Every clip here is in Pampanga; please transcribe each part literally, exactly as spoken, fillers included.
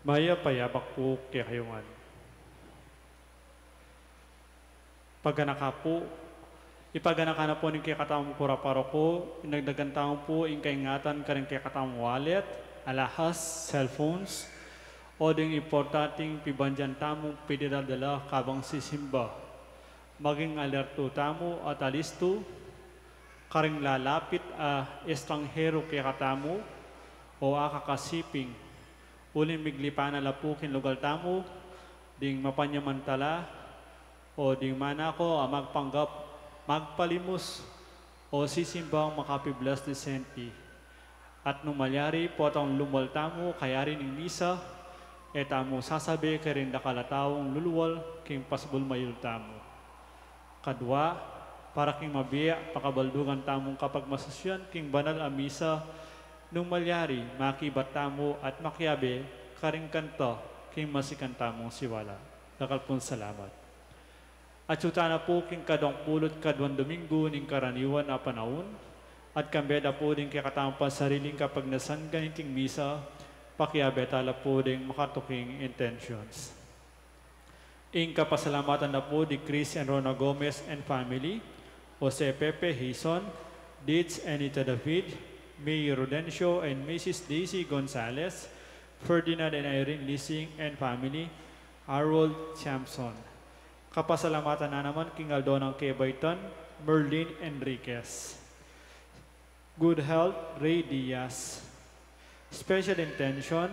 Mayap a yabak pu kekayu ngan. Paganaka pu, ipaganakan na pu ning kekatamung kura paroko, inagdagan tamu pu ing kaingatan karing kekatamung wallet, alahas, cellphones, o ding importanting pibandian tamung pidadala kabang sisimba. Maging alerto tamu at alisto, karing lalapit a estranghero kekatamu o akakasiping, uling miglipan na la pu king lugal tamu, ding mapanyamantala, o ding manako a magpanggap, magpalimus, o sisimbang makapiblas disenti. At nung malyari potang lumual tamu kayari ning misa, e tamu sasabi karing dakal a taung lulual king pasbul mayul tamu. Kadua, para king mabie a pakabaldugan tamung kapagmasusyan king banal a misa, nung malyari makibat tamu at makiabe karing kanta king masikan tamung siwala. Dakal pung salamat. Atyu tana pu king kadwang pulu't kadwang Domingo ning karaniwan a panaun, at kambe da pu ding kekatamung pansariling kapagnasan kaniting misa, pakiabe ta la pu ding makatuking intentions. Ing kapasalamatan na pu di Chris and Rona Gomez and family, Jose Pepe Hizon, Dids Anita David, May Rodencio and Missus Daisy Gonzalez, Ferdinand and Irene Lising and family, Harold Samson. Kapasalamatan na naman king aldo nang kebaitan, Merlin Enriquez. Good health, Ray Diaz. Special intention,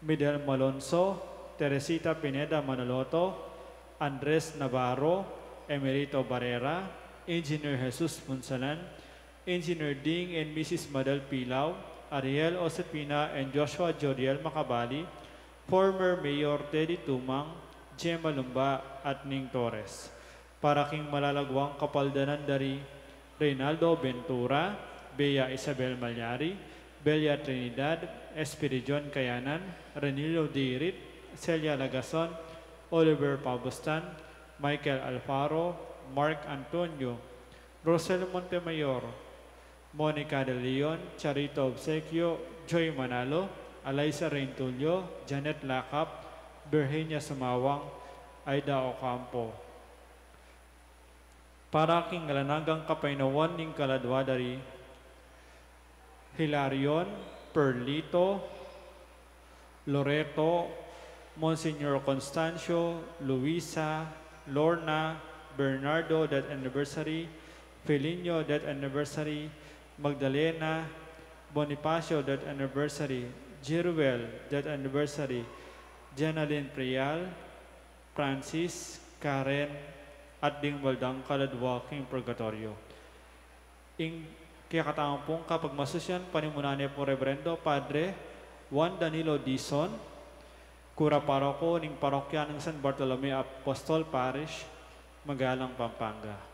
Midel Malonzo, Teresita Pineda Manoloto, Andres Navarro, Emerito Barrera, Engineer Jesus Punsalan, Engineer Ding and Missus Madel Pilaw, Ariel Osepina and Joshua Jodiel Macabali, former Mayor Teddy Tumang, Gemma Lumba, at Ning Torres. Para king malalaguang kapaldanan da ri Reynaldo Ventura, Bea Isabel Malyari, Belia Trinidad, Espiridion Kayanan, Renilo Dirit, Celia Lagason, Oliver Pabustan, Michael Alfaro, Mark Antonio, Rosel Montemayor, Monica De Leon, Charito Obsequio, Joy Manalo, Alaisa Reintulio, Janet Lacap, Virginia Sumawang, Aida Ocampo. Para king alang anggang kapaynawan ning kaladua da ri Hilarion, Perlito, Loreto, Monsignor Constancio, Luisa, Lorna, Bernardo, death anniversary, Felinio, death anniversary, Magdalena, Bonifacio, death anniversary, Jeruel, death anniversary, Janalyn Prial, Francis, Karen, at ding baldang kaladua king purgatoryo. Ing kekatamung kapagmasusyan, panimunan ne pung Reverendo Padre Juan Danilo Dizon, kura paroko ning parokya ning San Bartolome Apostol Parish, Magalang, Pampanga.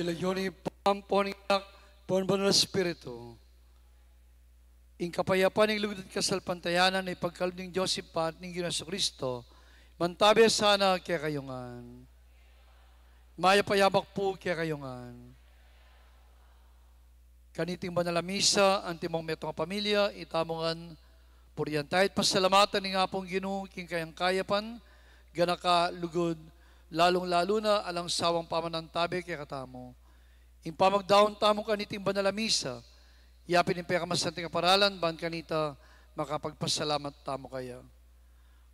King lagyu ning Ibpa, ampon ning Anak, ampon ning Banal a Espiritu. Ing kapayapan, ing lugud at kasalpantayanan a ipagkalub ning Dios Ibpa at ning Ginu Jesucristo, mantabe sana kekayu ngan. Mayap a yabak pu kekayu ngan. Kaniting banal a misa, antimong metung a pamilya, itamu ngan purian taya at pasalamatan ing Apung Ginu king kayang kayapan, ganaka, lugud, lalung-lalu na alang sawang pamanantabe kekatamu. Ing pamagdaun tamu kaniting banal a misa, yapin ing pekamasanting kaparalan, ban kanita makapagpasalamat tamu kaya.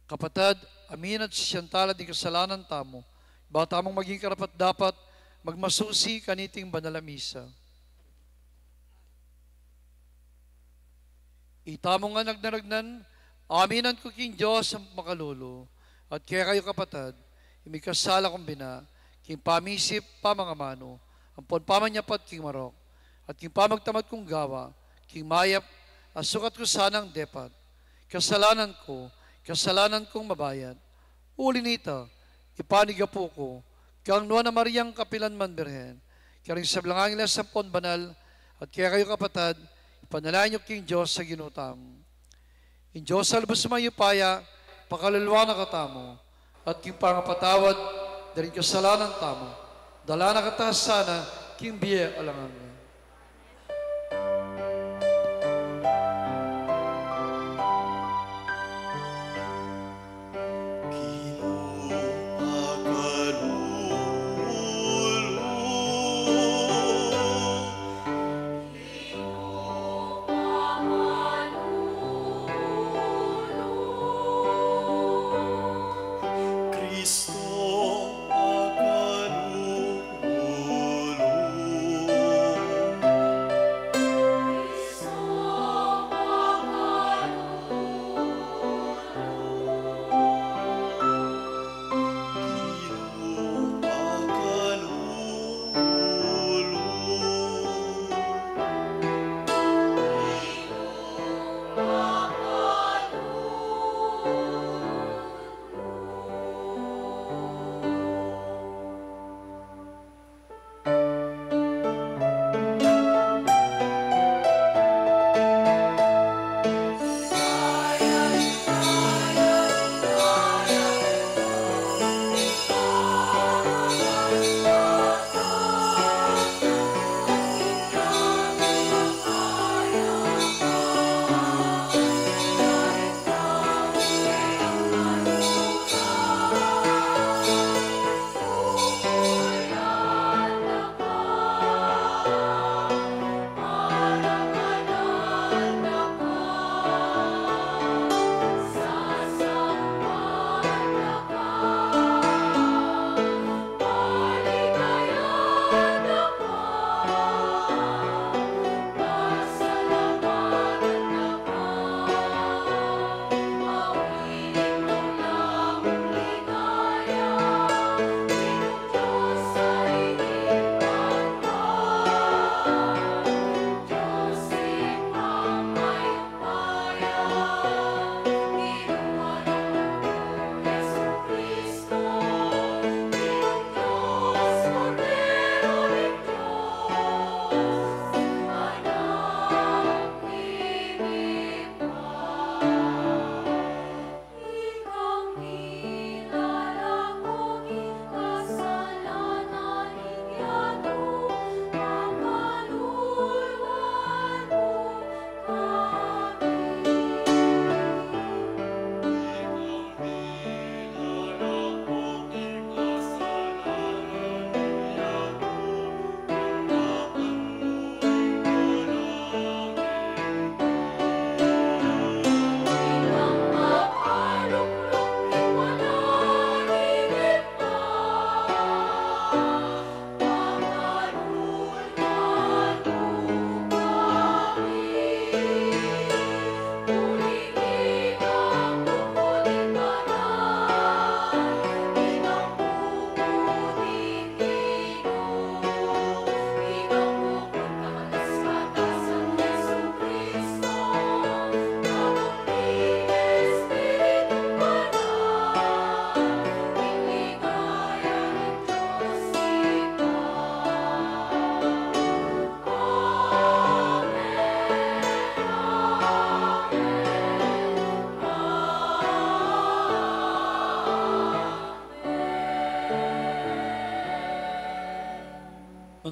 Kapatad, aminan at sisian tala ding kasalanan tamu, ba tamung maging karapat-dapat magmasusi kaniting banal a misa. Itamu ngan agnang-agnan, aminan ku king Dios a makalulu, at kekayu kapatad, ing mikasala kung bina, king pamisip, pamangamanu, ampon pamanyapat king marok, at king pamagtamad kung gawa, king mayap, a sukat ku sanang depat. Kasalanan ku, kasalanan kung mabayat. Uli nita, ipanigapu ku kang Nuan a Mariang kapilan man Birhen, karing sablang angeles ampon banal, at kekayu kapatad, ipanalangin yu king Dios a Ginu tamu. Ing Dios a lubus mayupaya, pakaluluan na katamu, at king pangapatawad da ring kasalanan tamu, dala na kata sana king bie alang angga.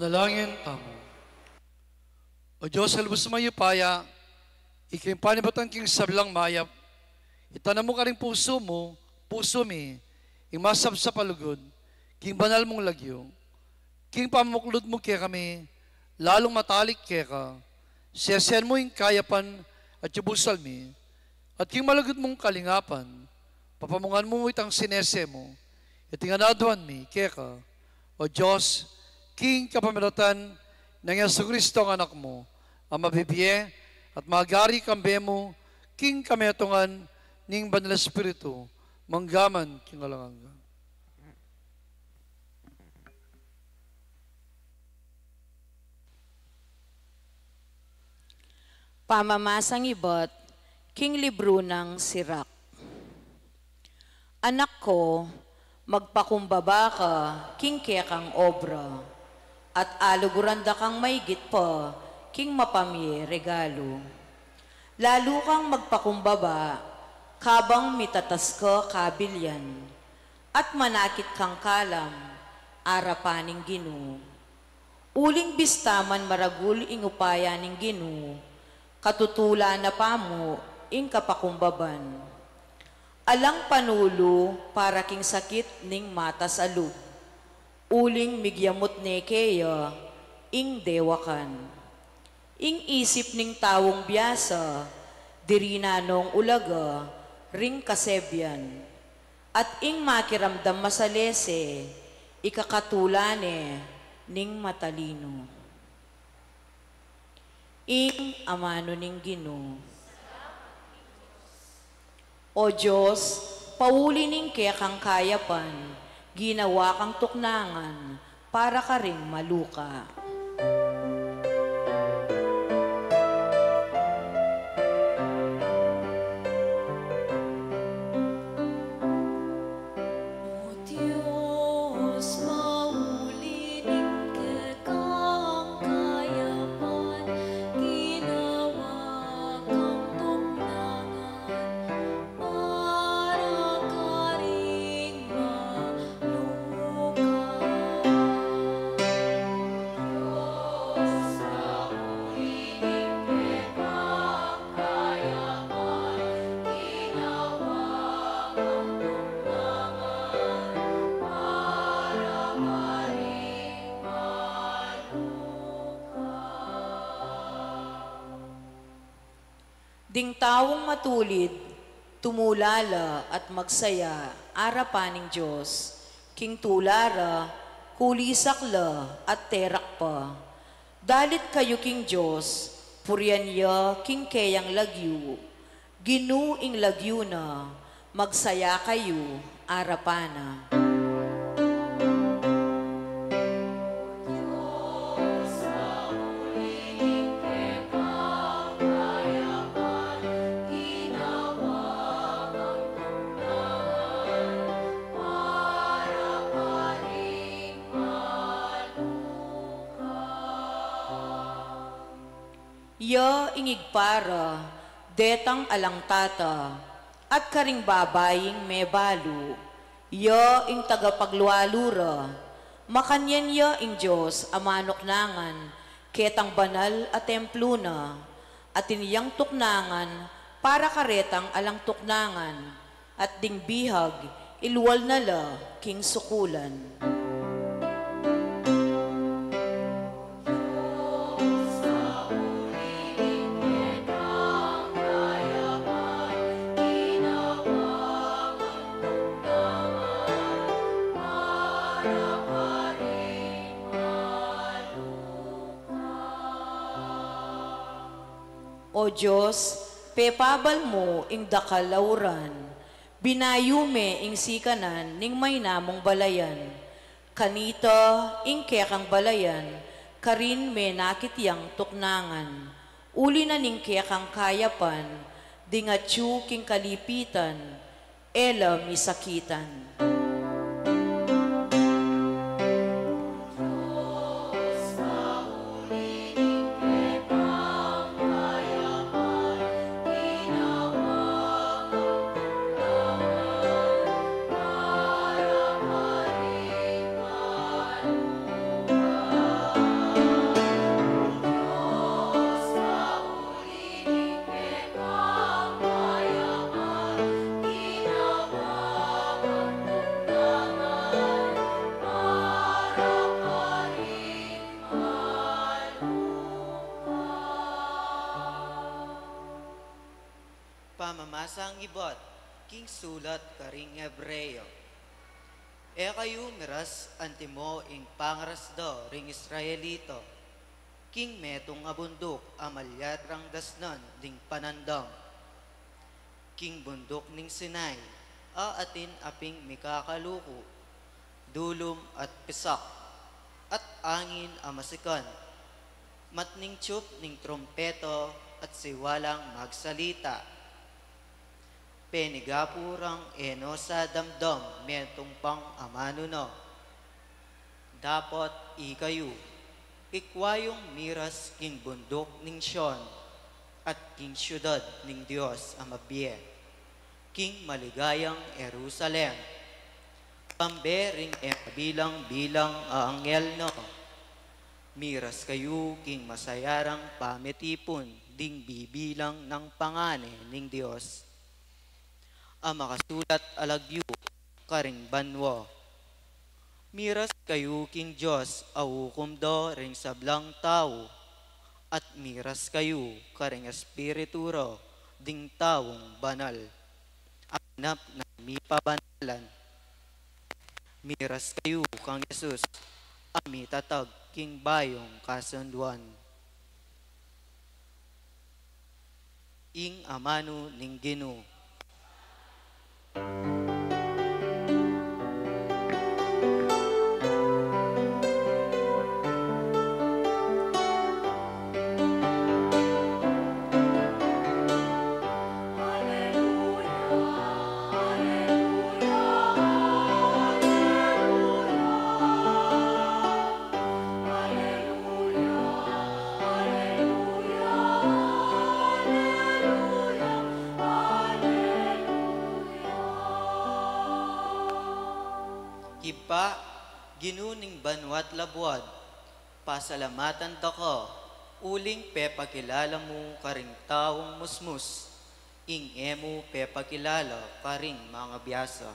Manalangin tamu. O Dios a lubus mayupaya, ika ing panibatan king sablang mayap, itanam mu karing pusu mu, pusu mi, ing masapsap a lugud, king banal mung lagyu, king pamamuklud mu kekami, lalung matalik keka, sesen mu ing kayapan at yubusan mi, at king malugud mung kalingapan, papamungan mu itang sinese mu, iti ngan aduan mi keka, O Dios, king kapamilatan nang Jesu Cristo a Anak mu, a mabibie at magari kambe mu, king kametungan ning Banal Espiritu, manggaman king alang angga. Pamamasang ibat king libru nang Sirak. Anak ko, magpakumbaba ka king kekang obra, at aluguran da kang maigit pa king mapamie regalu. Lalu kang magpakumbaba, kabang mitatas ka kabilyan, at manakit kang kalam arapan ning Ginu. Uling bista man maragul ing upaya ning Ginu, katutulan na pamu ing kapakumbaban. Alang panulu para king sakit ning matas a lub, uling migyamut ne keya ing dewakan. Ing isip ning taung biasa, diri na nong ulaga ring kasebian, at ing makiramdam masalese, ikakatulan ne ning matalinu. Ing amanu ning Ginu. O Dios, pauli ning kekang kayapan, ginawa kang tuknangan para karing maluka. O Dios, pauli ning kekang kayapan, ginawa kang tuknangan para karing maluka. Dios, pauli ning kekang kayapan, ginawa kang tuknangan para karing maluka. Ding taung matulid, tumula la at magsaya arapan ning Dios, king tula ra, kulisak la at terak pa. Dalit kayu king Dios, purian ya king keyang lagyu, Ginu ing lagyu na, magsaya kayu arapan na. Ya ing Ibpa ra, detang alang tata, at karing babaing mebalu, ya ing tagapaglualu ra, makanyan ya ing Dios a manuknangan ketang banal a templu na, atin yang tuknangan para karetang alang tuknangan, at ding bihag ilual na la king sukulan. O Dios, pepabal mu ing dakal a uran, binayu me ing sikanan ning maina mung balayan. Kanita ing kekang balayan, karin menakit yang tuknangan, uli na ning kekang kayapan, ding atyu king kalipitan, e la misakitan. Pamamasang ibat king sulat karing Hebreo. E kayu miras antimo ing pangaras da ring Israelita king metung a bunduk a malyari rang dasnan ding panandam, king bunduk ning Sinai, a atin a pin mikakaluku, dulum at pisak, at angin a masikan, matning tiyup ning trumpeta at siwalang magsalita. Penigapu rang e no sa damdam metung pang amanu na. Dapot ikayu, ikwa yung miras king bunduk ning Sion at king siudad ning Dios a mabie, king maligayang Jerusalem, kambe ring e mabilang-bilang a anghel na. Miras kayu king masayarang pamitipun ding bibilang nang pangane ning Dios a makasulat a lagyu karing banua. Miras kayu king Dios a ukum da ring sablang tau, at miras kayu karing espiritu ra ding taung banal a ganap nang mipabanalan. Miras kayu kang Jesus a mitatag king bayung kasunduan. Ing amanu ning Ginu. Ibpa, Ginu ning banua't labuad, pasalamatan da ka, uling pepakilala mu karing taung musmus ing e mu pepakilala karing mangabiasa.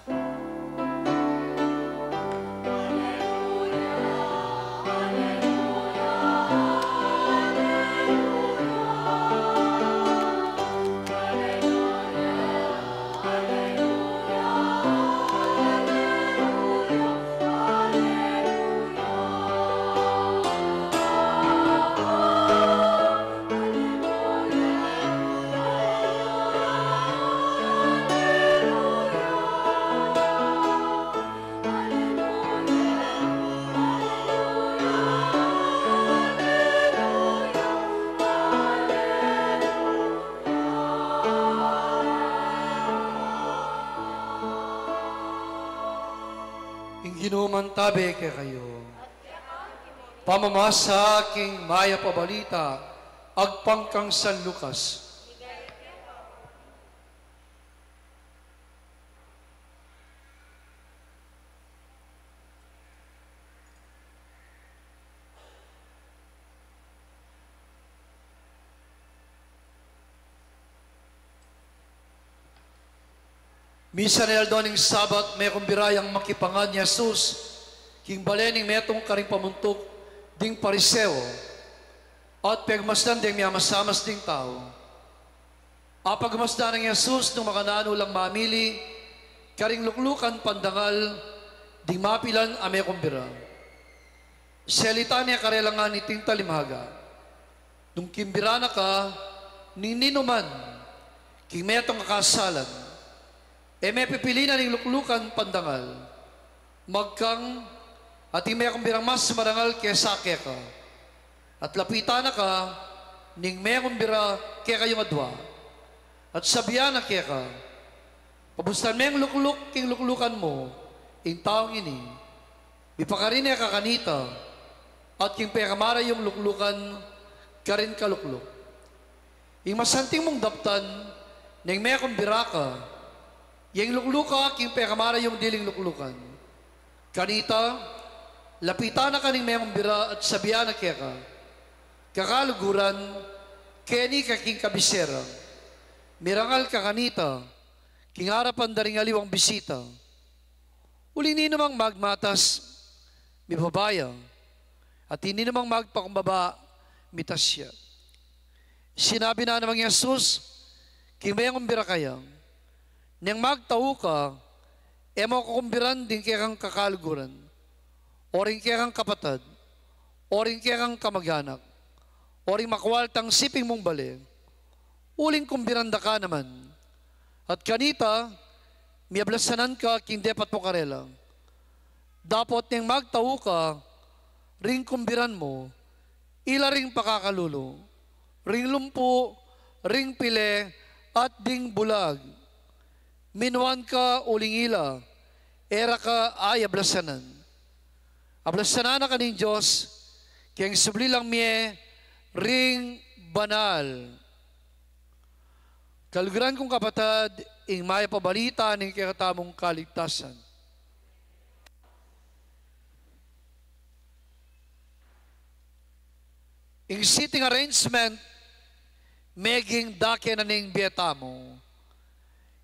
Ing Ginu mantabe kekayu. Pamamasa king Mayap a Balita agpang kang San Lucas. Misan a aldo ning Sabat, mekumbira yang makipangan i Jesus king bale ning metung karing pamuntuk ding Pariseo, at pegmasdan deng miamasamas ding tau. Apagmasdan nang Jesus nung makananu lang mamili karing luklukan pandangal ding mapilan a mekumbira. Selita ne karela ngan iting talimaga. Nung kimbira na ka ning ninuman king metung a kasalan, e me pipilinan ing luklukan pandangal. Magkang ating mekumbirang mas marangal kesa keka, at lapitan na ka ning mekumbira kekayung adua, at sabian na keka, pabustan meng lukluk king luklukan mu ing taung ini, mipakarin ne ka kanita, at king pekamara yung luklukan karin ka lukluk. Ing masanting mung daptan neng mekumbira ka, ya ing lukluka king pekamara yung diling luklukan. Kanita, lapitan na ka ning mekumbira at sabian na keka, kakaluguran, keni ka king kabisera. Mirangal ka kanita king arapan da ring aliwang bisita. Uling ninumang magmatas, mibaba ya, at ninumang magpakumbaba, mitas ya. Sinabi na namang Jesus, King mengumbira kaya, neng magtau ka, e mo kukumbiran ding kekang kakaluguran, o ring kekang kapatad, o ring kekang kamaganak, o ring makwaltang siping mung bale, uling kumbiran da ka naman. At kanita, miyablasanan ka king depat mu karela. Dapot neng magtau ka, ring kumbiran mu, ila ring pakakalulu, ring lumpu, ring pile, at ding bulag. Minuan ka uling ila, e ra ka ablasanan. Ablasanan na ka ning Dios, keng subli lang mie ring banal. Kaluguran kung kapatad, ing mayap a balita ning kekatamung kaligtasan. Ing seating arrangement, meging dake na ning bie tamu.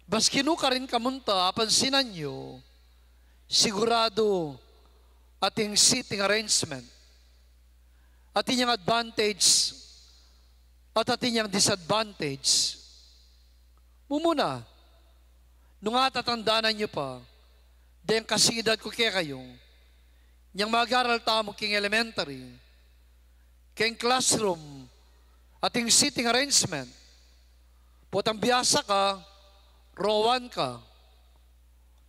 Maski nu karin ka munta, apansinan yu, siguradu atin seating arrangement. Atin yang advantage at atin yang disadvantage. Mumuna, nung atatandanan yu pa, deng kasing edad ku kekayu, nyang mag-aral tamu king elementary, king classroom, atin seating arrangement. Potang biasa ka, row one ka.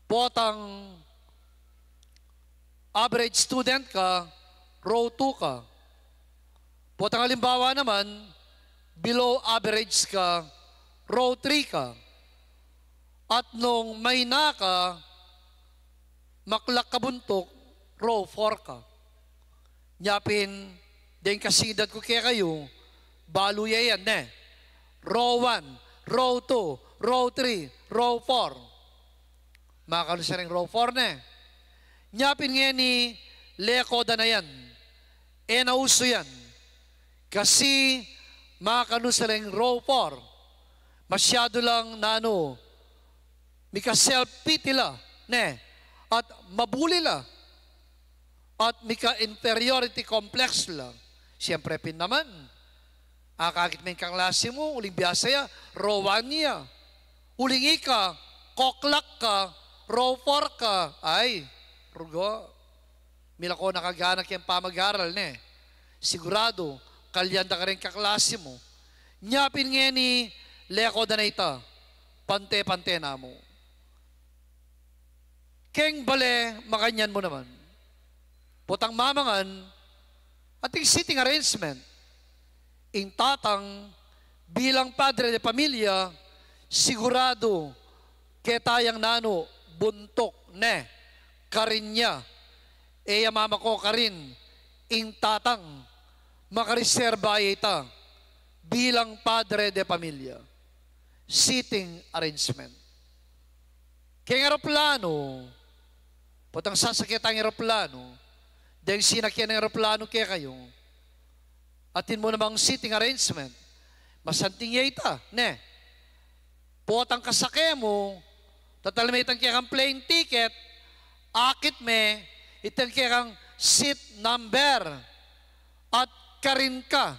Potang average student ka, row two ka. Potang alimbawa naman, below average ka, row three ka. At nung maina ka, maklak ka buntuk, row four ka. Nyapin, deng kasing edad ku kekayu, balu ya yan, ne? Row one, row two, row three, row four. Makanu sa ring row four, ne? Nyapin ngeni, leko da na yan. E na usu yan. Kasi, makanu sa ring row four. Masyadu lang nanu, mika self-pity la, ne? At mabuli la. At mika inferiority complex la. Siyempre pin naman, akakit me ing kaklase mu, uling biasa ya, row one ya. Uling ika, koklak ka, row four ka. Ay, rugo. Milako na ka gana keng pamag-aral, ne? Siguradu, kalyan da ka ring kaklase mu. Nyapin ngeni, leko da na ita. Pante-pante na mu. Keng bale, makanyan mu naman. Potang mamangan, atin seating arrangement. Ing tatang, bilang padre de pamilya, siguradu, keta yang nanu, buntuk, ne, karin ya. E ya mamako karin, ing tatang, makareserba ya ita, bilang padre de pamilya. Seating arrangement. Keng eroplanu, potang sasake tang eroplanu, deng sinake ning eroplanu kekayu, atin mu namang seating arrangement, masanting ya ita, ne? Potang kasake mu, tatalme itang kekang plane ticket, akit me, itang kekang seat number, at karin ka.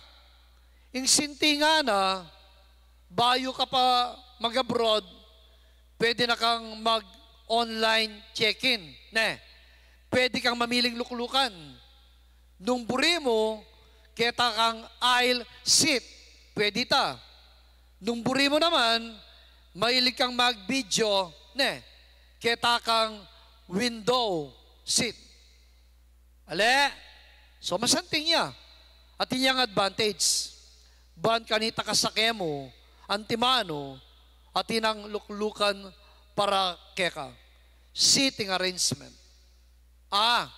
Ing sinting ngana, bayu ka pa mag-abroad, pwede na kang mag-online check-in, ne? Pwede kang mamiling luklukan. Nung buri mu, keta kang aisle seat, pwede ita. Nung buri mu naman, mahilig kang mag-video, ne? Keta kang window seat. Ale? So, masanting ya. Atin yang advantage. Ban kanita kasake mu, antimanu, atin nang luklukan para keka. Seating arrangement. A,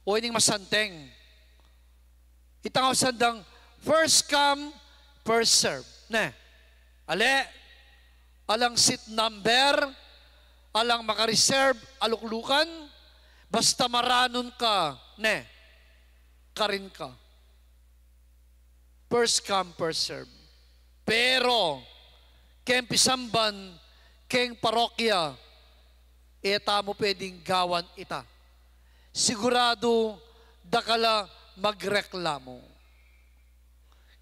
o ining masanting. Itang ausan dang first come, first serve. Ne? Ale, alang seat number, alang makareserve a luklukan, basta maranun ka, ne, karin ka. First come, first serve. Pero, keng pisamban, keng parokya, e tamu pwedeng gawan ita. Siguradu, dakal a magreklamu.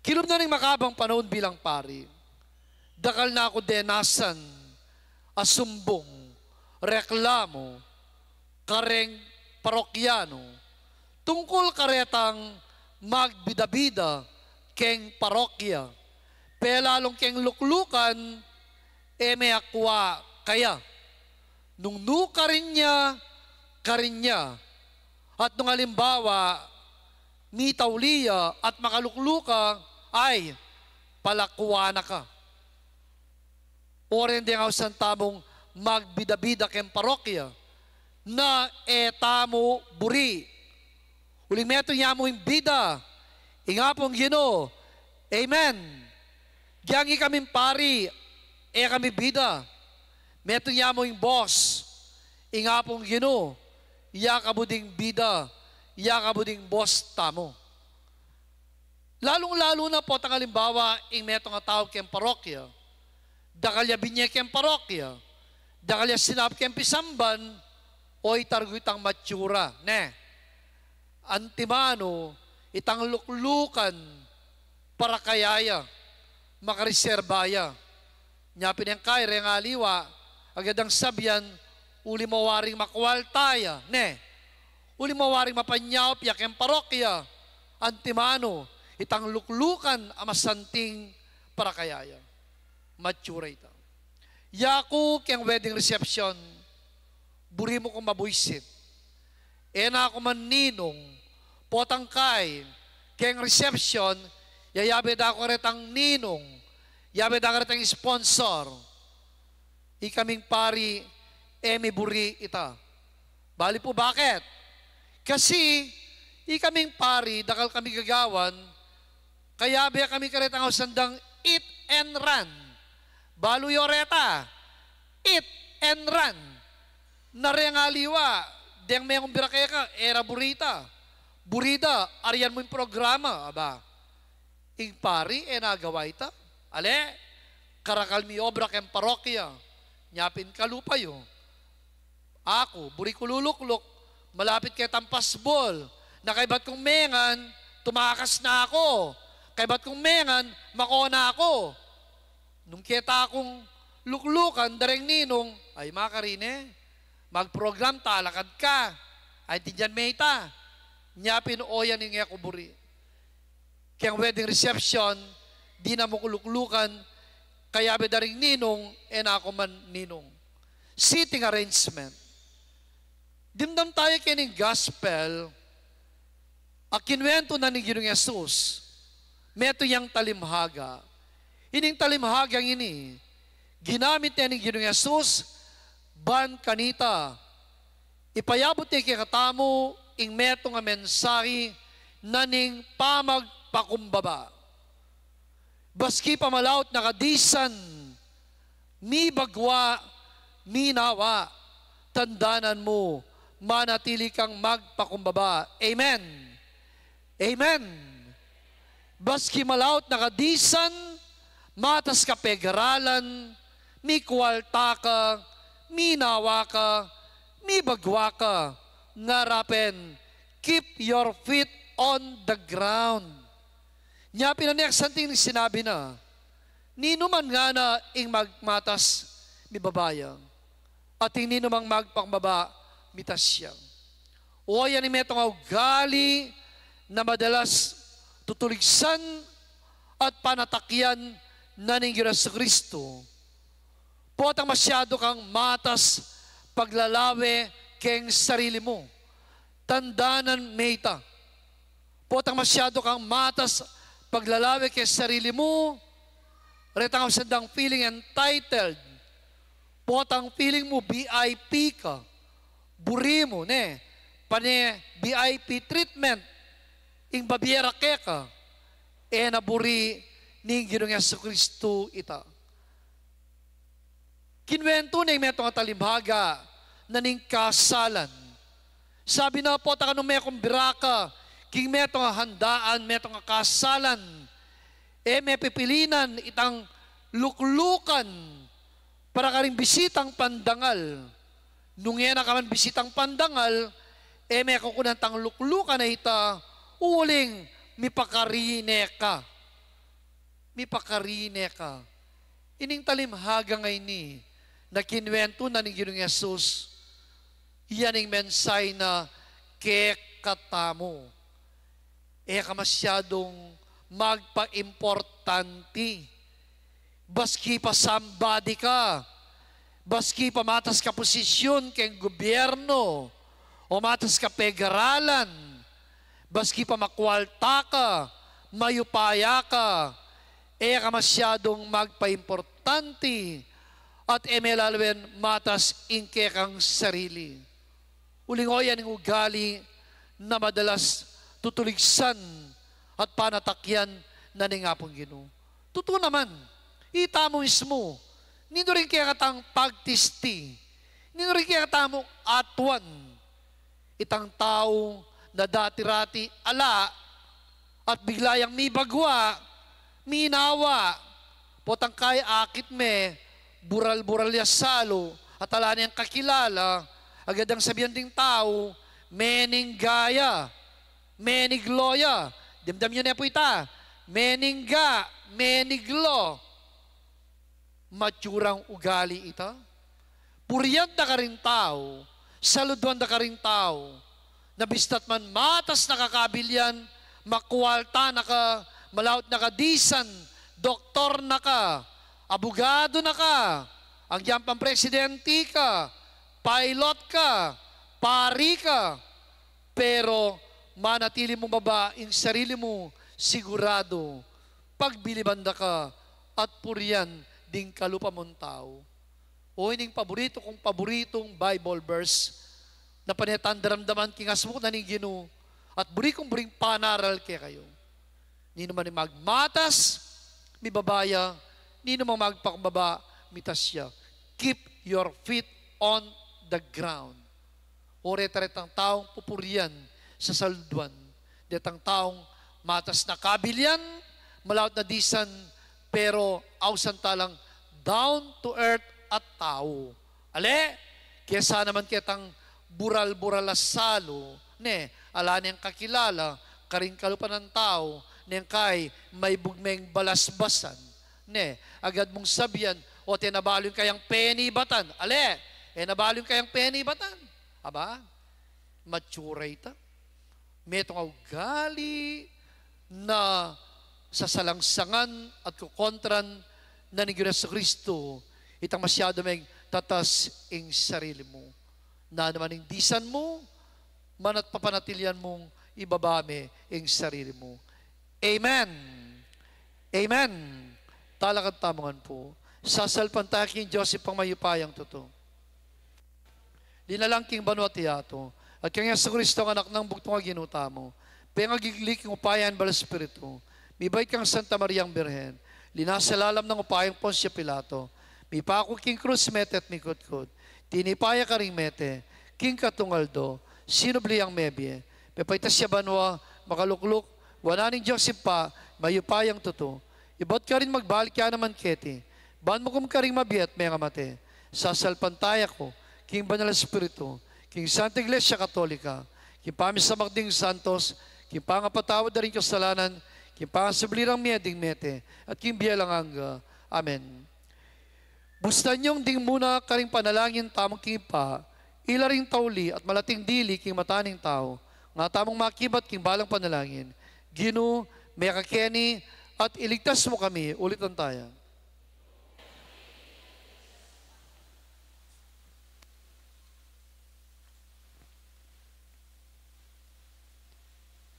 Kilub na ning makabang panaun bilang pari, Dakal na ku denasan a sumbung, reklamu, kareng parokyanu, tungkul karetang magbida-bida keng parokya, pelalung keng luklukan, e me akua kaya. Nung nu karin ya, karin ya. At nung alimbawa, mitauli ya at makalukluka, ay, palakua na ka. Oren deng ausan tamung magbida-bida keng parokya, na e tamu buri. Uling metung ya mu ing bida, ing Apung Ginu, amen. Gyang ikaming pari, e kami bida. Metung ya mu ing boss, ing Apung Ginu, ya ka bu ding bida, ya ka bu ding boss tamu. Lalung-lalu na potang alimbawa, ing metung a tau keng parokya, dakal ya binye keng parokya, dakal ya sinap keng pisamban, o itargu itang matsura, ne? Antimanu, itang luklukan, para kaya ya, makareserba ya. Nya pin ing kai reng aliwa, agad dang sabian, uli mo waring makualta ya, ne? Uli mo waring mapanyaup ya keng parokya, antimanu, itang luklukan a masanting para kaya ya. Matsura ita. Yaku keng wedding reception, buri mu kung mabuisit. E na ku man ninung, potang kai, keng reception, yayabe da ku retang ninung, yabe da ku retang sponsor. Ikaming pari, e mi buri ita. Bali pu, baket? Kasi, ikaming pari, dakal kami gagawan, kayabe kami karetang ausan dang hit and run. Balu yu reta, hit and run. Na reng aliwa, deng mengumbira keka, e ra buri ita. Buri da, arian mu ing programa, aba. Ing pari, e na gawa ita. Ale, karakal mi obra keng parokya. Nya pin kalupa yu. Aku, buri ku lulukluk, malapit ketang pasbul. Na kaybat kung mengan, tumakas na ku. Kaybat kung mengan, mako na ku. Nung keta kung luklukan da reng ninung, ay, makarine, magprogram, talakad ka. Aintindian me ita. Nya pin, o yan ing e ku buri. Keng wedding reception, di na mu ku luklukan, kayabe da ring ninung, e na ku man ninung. Seating arrangement. Dimdam tayu keni king gospel, a kinuwentu na ning Ginung Jesus, metung yang talimhaga. Ining talimhagang ini, ginamit ne ning Ginung Jesus, ban kanita, ipayabut ne kekatamu ing metung a mensahe na ning pamagpakumbaba. Baski pamalaut na kadisan, mibagwa, minawa, tandanan mu, manatili kang magpakumbaba. Amen. Amen. Baski malaut na kadisan, matas ka pegaralan, mikualta ka, minawa ka, mibagwa ka, ngara pin, keep your feet on the ground. Nya pin ing santing sinabi na, ninu man ngana ing magmatas, mibaba ya. At ing ninumang magpakumbaba, mitas ya. O, yan ing metung a ugali na madalas tutuligsan at panatakyan na ning Ginung Jesucristo. Potang masyadu kang matas paglalawe keng sarili mu. Tandanan me ita. Potang masyadu kang matas paglalawe keng sarili mu, retang ausan dang feeling entitled. Potang feeling mu V I P ka. Buri mu, ne? Pane V I P treatment. Ing babiera keka. E na buri ning Ginung Jesucristo ita. Kinuwentu ne ing metung a talimhaga na ning kasalan. Sabi na, potang nung mekumbira ka king metung a handaan, metung a kasalan, e me pipilinan itang luklukan para karing bisitang pandangal. Nung e na ka man bisitang pandangal, e me kukunan tang luklukan a ita, uling mipakarine ka. Mipakarine ka. Ining talimhaga ngeni na kinuwentu na ning Ginung Jesus, iya ning mensahe na kekatamu. E ka masyadung magpaimportante. Baski pa somebody ka, baski pa matas ka posisyun keng gubyernu o matas ka pegaralan, baski pa makwalta ka, mayupaya ka, e ka masyadung magpaimportante at e me lawen matas ing kekang sarili. Uling o, yan ing ugali na madalas tutuligsan at panatakyan na ning Apung Ginu. Tutu naman, ita mu mismu, ninu ring kekatang pagtisti, ninu ring kekatamung atuan, itang tau na dati-rati ala at bigla yang mibagwa, minawa, potang kaya akit me, bural-bural ya salu, at ala neng kakilala, agad yang sabian ding tau, meningga ya, meniglo ya. Damdam yu ne pu ita, meningga, meniglo. Matsurang ugali ita. Purian da karing tau, saluduan da karing tau, na bista't man matas na ka kabilyan, makwalta na ka, malaut na ka disan, doktor na ka, abugadu na ka, anggiyang pang presidente ka, pilot ka, pari ka, pero manatili mung baba ing sarili mu, siguradu, pagbiliban da ka at purian ding kalupa mung tau. O, ining paburitu kung paburitung Bible verse na pane tang daramdaman king asbuk na ning Ginu at buri kung buring panaral kekayu. Ninu man ing magmatas, mibaba ya, ninu man magpakumbaba, mitas ya. Keep your feet on the ground. O reta retang taung pupurian sa saluduan, detang taung matas na kabilian, malaut na disan, pero ausan talang down to earth a tau. Ale, kesa naman ketang bural-bural a salu, ne, ala neng kakilala karing kalupa nang tau, neng kai maibug meng balasbasan, ne, agad mung sabian, o, e na balu ing kayang penibatan. Ale, e na balu ing kayang penibatan. Aba, matsura ita. Metung a ugali na sasalangsangan at kukontran na ning Ginu Jesucristo, itang masyadu meng tatas ing sarili mu. Nanu man ing disan mu, manat papanatilian mung ibaba me ing sarili mu. Amen. Amen. Talakad tamu ngan pu. Sasalpantaya king Dios Ibpang mayupayang tutu, linalang king banua at yatu, at kang Jesucristo, Anak nang bugtung a Ginu tamu, pengagigli king upaya ning Banal a Espiritu, mibait kang Santa Mariang Birhen, linasa lalam ning upayang Poncio Pilato, mipaku king krus, mete at mikutkut, tinipa ya karing mete, king katung aldo sinubli yang mebie, pepaitas ya banua, makalukluk wanan ning Dios Ibpa mayupayang tutu. Ibat karin magbalik ya naman keti, ban mukum karing mabie at mengamate. Sasalpantaya ku king Banal a Espiritu, king Santa Iglesia Katolika, king pamisamak ding santos, king pangapatawad da ring kasalanan, king pangasubli rang mie ding mete, at king bie alang angga. Amen. Bustan yung ding muna karing panalangin tamu king Ibpa, ila ring tauli at malating dili king mata ning tau, nga tamung makibat king balang panalangin. Ginu, mekakeni at iligtas mu kami. Ulitan taya.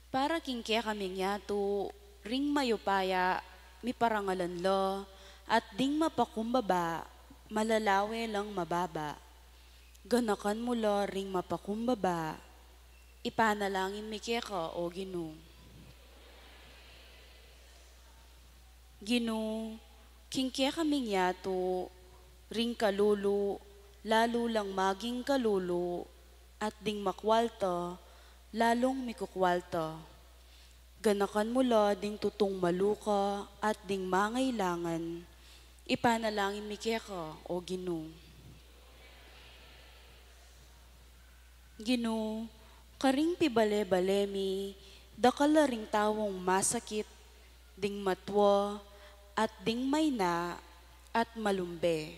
Para king kekaming yatu, ring mayupaya, miparangalan la, at ding mapakumbaba, malalawe lang mababa. Ganakan mu la ring mapakumbaba, ipanalangin mi keka, O Ginu. Ginu, king kekaming yatu, ring kalulu, lalu lang maging kalulu, at ding makwalta, lalung mikukwalta. Ganakan mu la ding tutung maluka at ding mangailangan, ipanalangin mi keka, O Ginu. Ginu, karing pibale-bale mi, dakal la ring taung masakit, ding matua, at ding maina, at malumbe.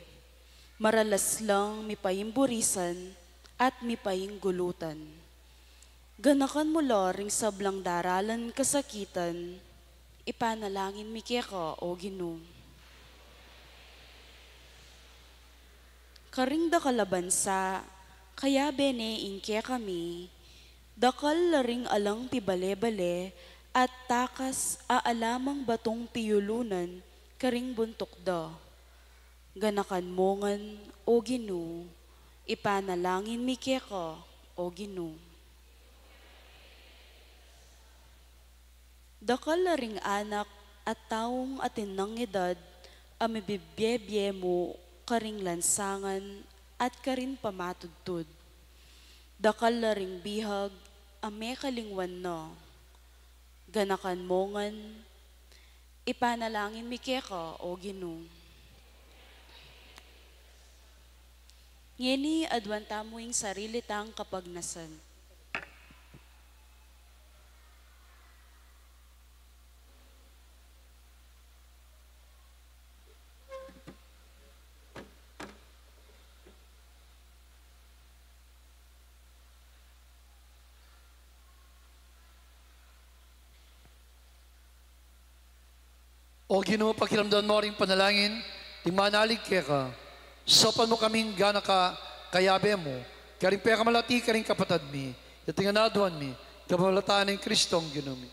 Maralas lang mipaimburisan at mipainggulutan. Ganakan mu la ring sablang daralan kasakitan, ipanalangin mi keka, O Ginu. Karing dakal a bansa, kayabe ne ing kekami, dakal la ring alang pibale-bale at takas a ala mang batung piyulunan karing buntuk da. Ganakan mu ngan, O Ginu, ipanalangin mi keka, O Ginu. Dakal la ring anak at taung atin nang edad a mibibie-bie mu karing lansangan at karin pamatudtud. Dakal la ring bihag a mekalingwan na. Ganakan mu ngan, ipanalangin mi keka, O Ginu. Ngeni aduan tamu ing sarili tang kapagnasan. O Ginu, pakiramdaman mu ring panalangin ding manalig keka. Saupan mu kaming gana ka kayabe mu, karing pekamalati karing kapatad mi, iti ngan aduan mi kapamilatan nang Kristong Ginu mi.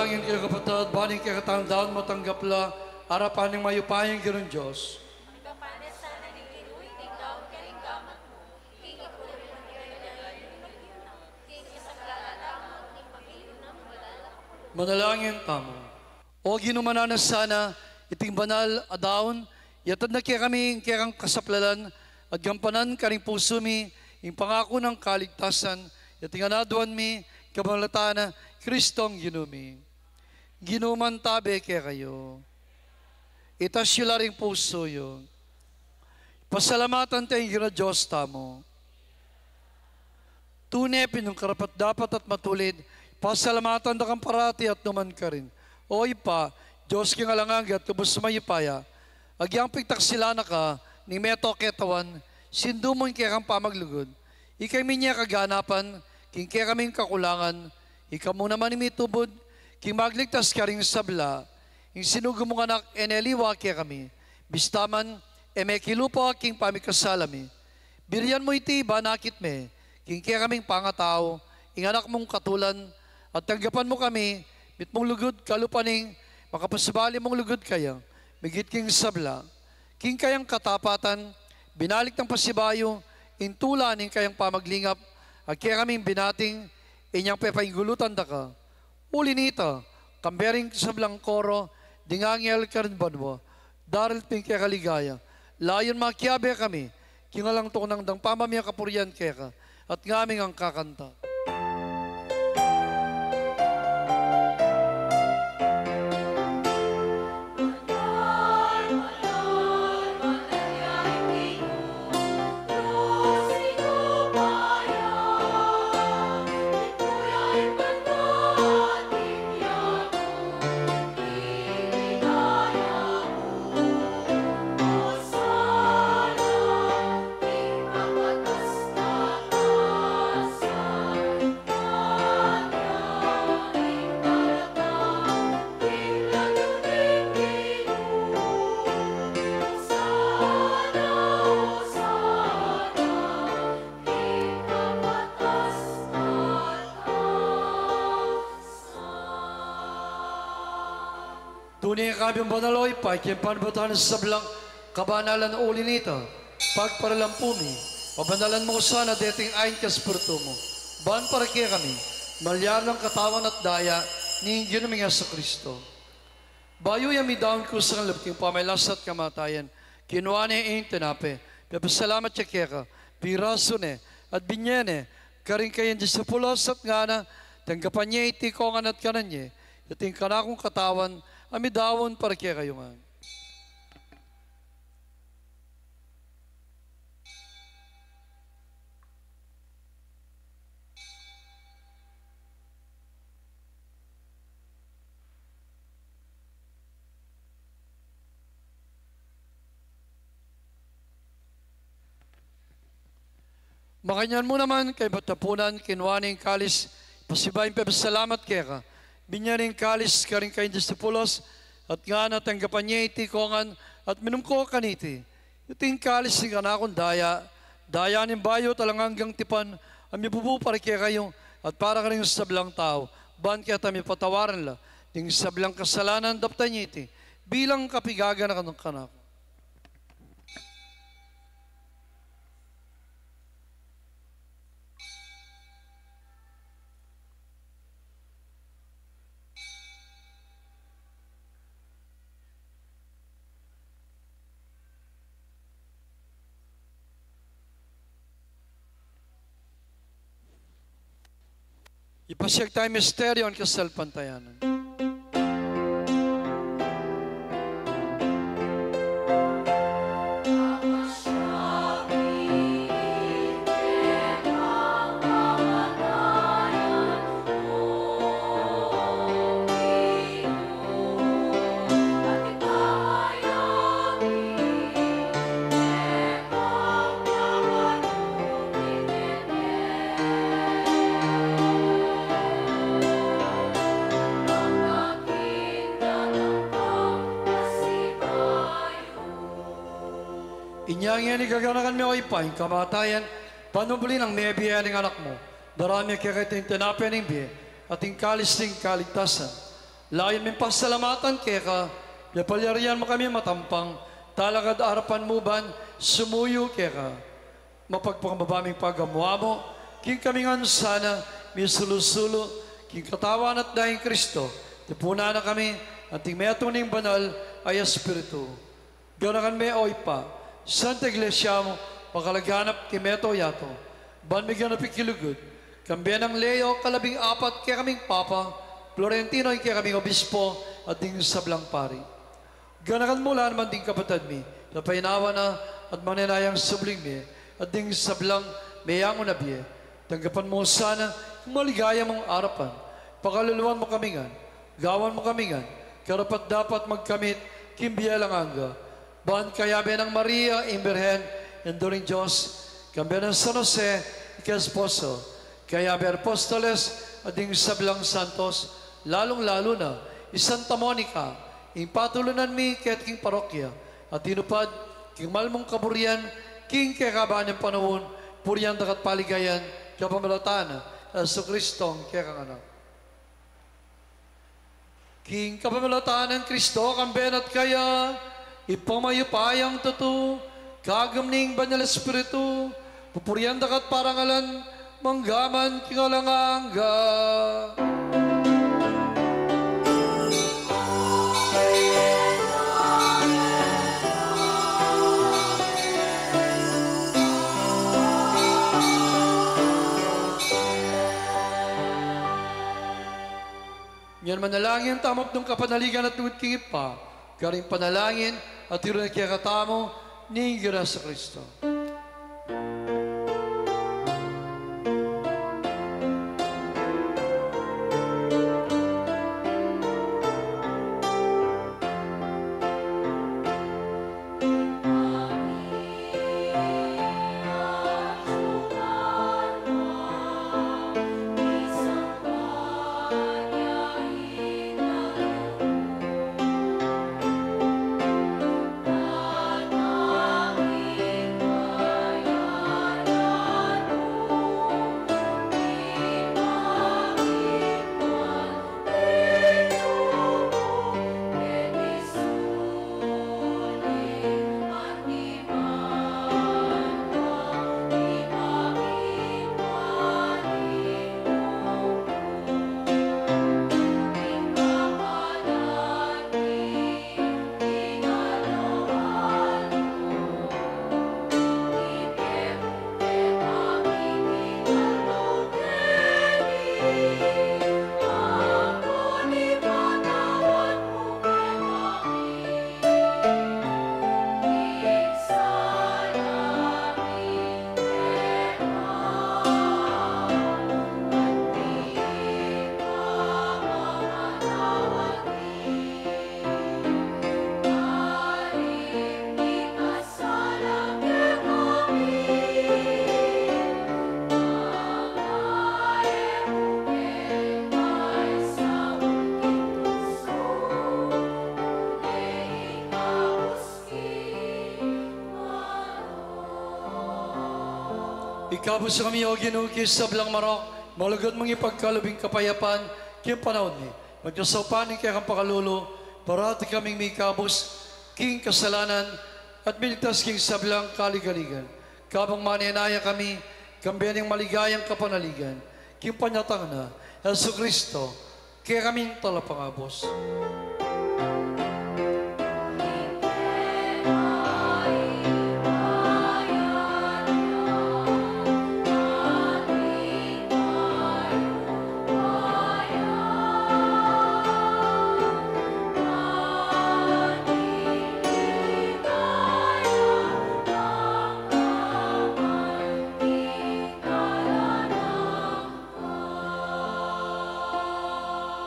Ing kekapatad, ban ing kekatang daun matanggap la arapan ning mayupayang Ginung Dios. Manalangin tamu. O Ginu, mananu na sana iting banal a daun, iyatud na kekami ing kekang kasaplalan, at gampanan karing pusu mi ing pangaku nang kaligtasan, iting aduan mi kapamilatan nang Kristong Ginu mi. Ginu mantabe kekayu. Itas yu la ring pusu yu. Pasalamatan taya ing Ginung Dios tamu. Tune pin karapat-dapat at matulid, pasalamatan da kang parati at nukarin man. O Ibpa, Dios king alang angga at lubus mayupaya, agyang pigtaksilan na ka ning mabilug a katawan, sindu mu ing kekang pamaglugud. Ikang minye kaganapan king kekaming kakulangan, ika mu naman ing mitubud king magligtas karing sabla. Ing sinugo mung Anak e ne liwa kekami, bista man e mekilupa king pamikasala mi. Birian mu iti ban akit me king kekaming pangatau ing Anak mung katulan, at tanggapan mu kami mitmung lugud kalupa ning makapasubali mung lugud kaya, migit king sabla. King kayang katapatan, binalik nang pasibayu ing tula ning kayang pamaglingap a kekaming binating inyang pepainggulutan da ka. Uli nita, kambe ring sablang koro ding anghel karin banua, daralit pin keka ligaya, layun makiabe kami king alang tuknang dang pamamie kapurian keka, at ngaming angkakanta. Tune kabang banal, o Ibpa, king panibatan ning sablang kabanalan. Uli nita, pagparalampu mi, pabanalan mu sana deting ain king Espiritu mu, ban para kekami malyari lang katawan at daya ning Ginu ming Jesucristo. Bayu ya midaun kusang lub king pamagkasakit at kamatayan, kinua ne ing tinape, pepasalamat ya keka, pirasu ne, at binye ne karing kayang disipulos, at ngana, tanggapan ye iti kongan at kanan ye, iti ing kanakung katawan a midaun para kekayu ngan. Makanyan mu naman, kaybat apunan, kinua ne ing kalis, pasibayu ing pepasalamat keka, binye ne ing kalis karing kayang disipulos, at ngana, tanggapan ye iti kongan at minum ko kaniti, iti ing kalis ning kanakung daya, daya ning bayu at alang anggang tipan, a mibubu para kekayu at para karing sablang tau, ban keta mipatawaran la ding sablang kasalanan. Daptan ye iti bilang kapaganakan kanaku. Ipasiag taya ing misteryu ning kasalpantayanan. Inya ngeni gaganakan mi, o Ibpa, ing kamatayan, panubli nang mebie ning Anak mu. Daraun mi keka iting tinape ning bie at ing kalis ning kaligtasan. Layun ming pasalamatan keka, mipalyarian mu kami matampang, talakad arapan mu ban sumuyu keka. Mapagpakumbaba ming pagamuamu king kami ngan sana misulu-sulu king Katawan at Daya nang Kristo, tipunan na kami anting metung ning Banal a Espiritu. Ganakan me, o Ibpa, Santa Iglesia mu makalaganap king mabilug a yatu, ban miganapi king lugud, kambe nang Leo kalabing apat, kekaming Papa, Florentino ing kekaming Obispo, at ding sablang pari. Ganakan mu la naman ding kapatad mi, kapainawa na at manenayang subling mie, at ding sablang meyangu na bie. Tanggapan mu sana king maligaya mung arapan. Pakaluluan mu kami ngan, gawan mu kami ngan karapat-dapat magkamit king bie alang angga. Ban kayabe nang Maria ing Birhen, Indu ning Dios, kambe nang San Jose ing kayang esposo, kayabe apostoles at ding sablang santos, lalung-lalu na i Santa Monica, ing patulunan mi keti king parokya, a tinupad king mal mung kaburian king kekaban ning panaun, purian daka at paligayan kapamilatan nang Jesucristo a kekang Anak. King kapamilatan nang Kristo, kambe na at kaya, Ibpang mayupayang tutu, kagum ning Banal Espiritu, pupurian daka at parangalan manggaman king alang angga. Ngan manalangin tamu, abdung kapanaligan at lugud king Ibpa, karing panalangin a tiru na kekatamu ning Ginu Jesucristo. Ikabus kami, O Ginu, king sablang marok, malugud mung ipagkalub ing kapayapan king panaun mi. Magkasaupan ning kekang pakalulu, parati kaming mikabus king kasalanan at miligtas king sablang kaligaligan. Kabang manenaya kami, kambe ning maligayang kapanaligan king panyatang na Jesucristo, kekaming Talapangabus.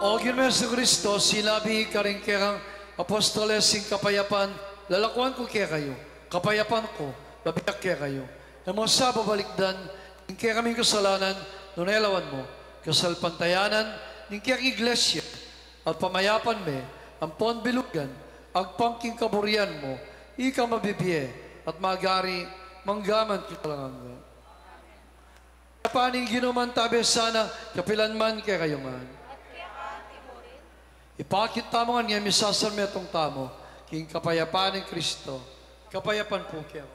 O Ginu Jesucristo, sinabi karing kekang apostoles ing kapayapan lalakuan ku kekayu, kapayapan ku babie ku kekayu. E mu sa babalikdan ing kekaming kasalanan, nune lawan mu ing kasalpantayanan ning kekang Iglesia, at pamayapan me ampon bilugan agpang king kaburian mu, ika mabibie at mag-ari manggaman king alang angga. Kapayapan ning Ginu mantabe sana kapilan man kekayu ngan. Ipakit tamu ngan ing misasarmetung tamu king kapayapan nang Kristo. Kapayapan pu kekayu.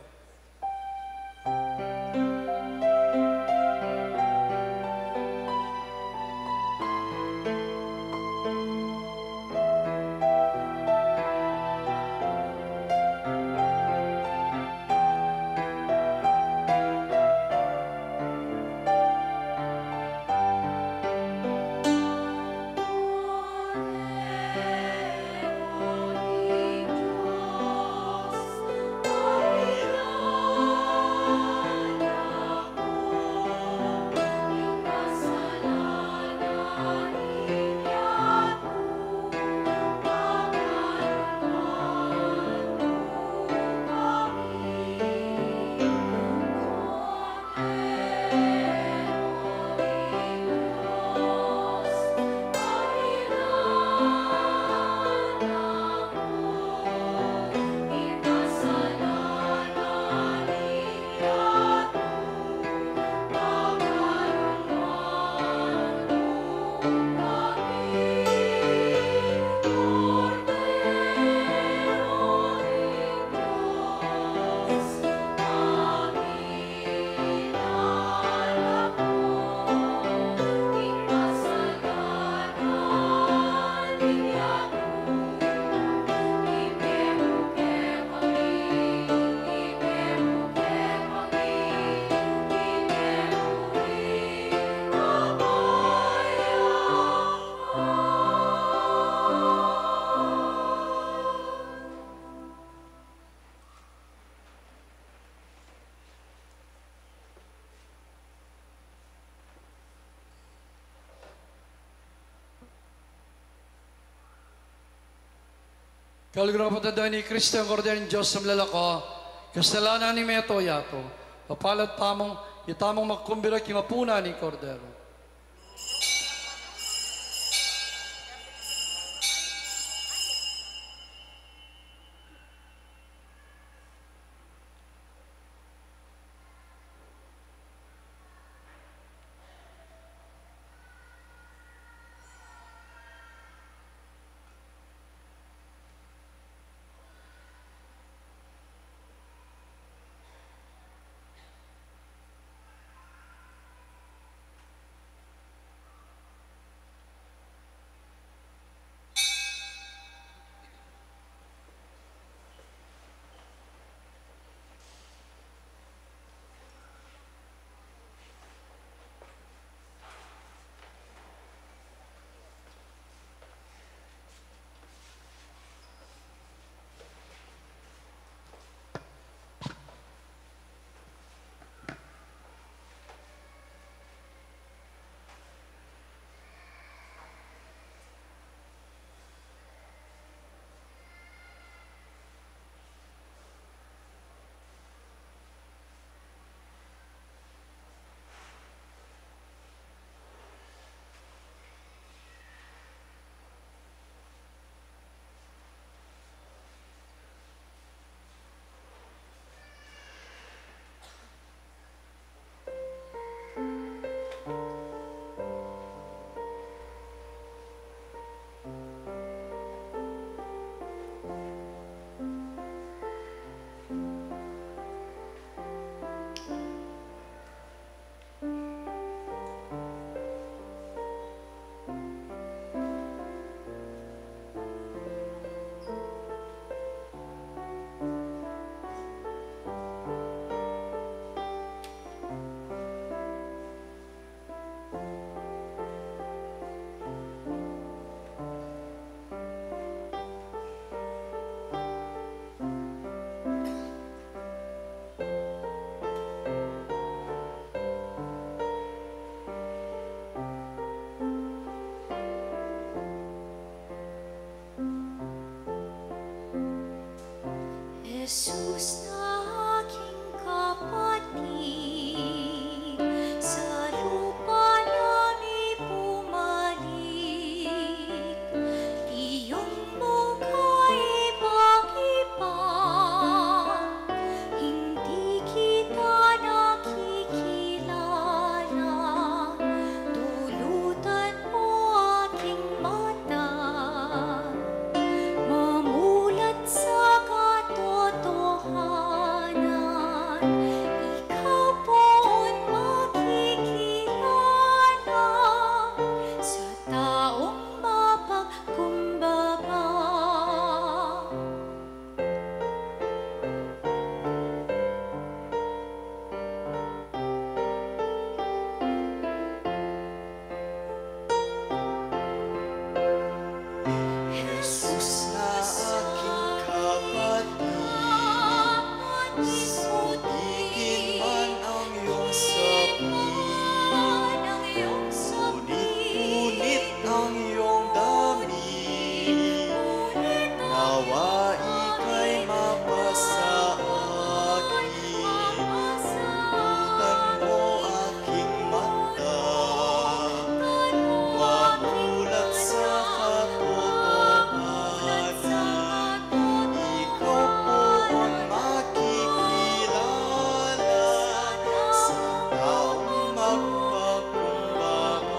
Kaluguran ku, kapatad, ini i Kristo, ing Kordero ning Dios a milalako king kasalanan ning mabilug a yatu. Mapalad tamung, itamung magkumbira king apunan ning Kordero. Jesus, aking kapatid, sa lupa na mi bumalik, iyong mukha ibang-iba, hindi kita nakikilala, dulutan mo aking mata. Wa ika'y mapasa akin, pulbutan mo aking mata, mamulat sa katotohanan, ikaw po ang makikilala sa taong magpakumbaba.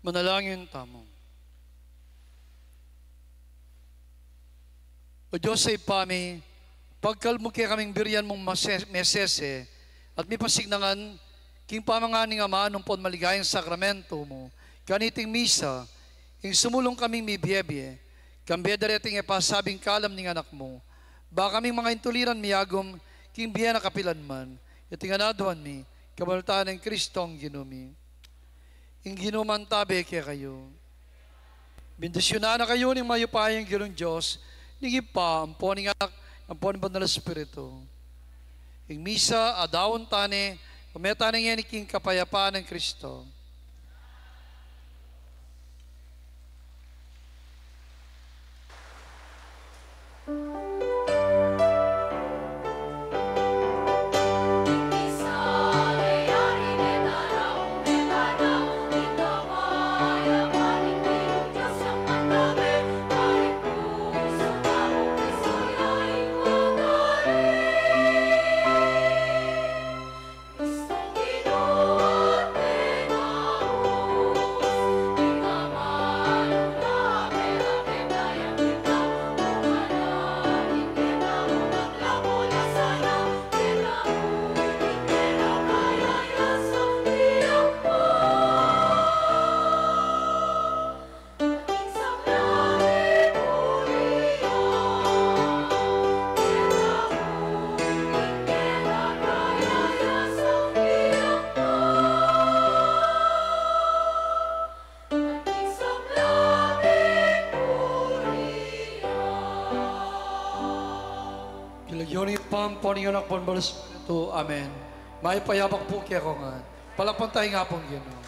Manalangin tamu. O Dios a Ibpa mi, pagkalub mu kekaming burian mung mase-, mesese at mipasiknangan king pamangan ning Ama nung pon maligayang sakramento mu, kaniting misa, ing sumulung kaming mibie-bie, kambe dareting e pasabing kalam ning Anak mu, ba kaming mangaintuliran miagum king bie na kapilan man, iti ngan aduan mi, kabanal nang Kristong Ginu mi. Ing Ginu mantabe kekayu. Bendisyunan na kayu ning mayupayang Ginung Dios, ning Ibpa, ampo ning Anak, ampo ning Banal a Espiritu. Ing misa, adaun ta ne, pame ta ne ngeni king kapayapan nang Kristo. King lagyu ning Ibpa, ampo ning Anak, ampo ning Banal a Espiritu. Amen. Mayap a yabak pu kekongan. Palakpan taya ing Apung Ginu.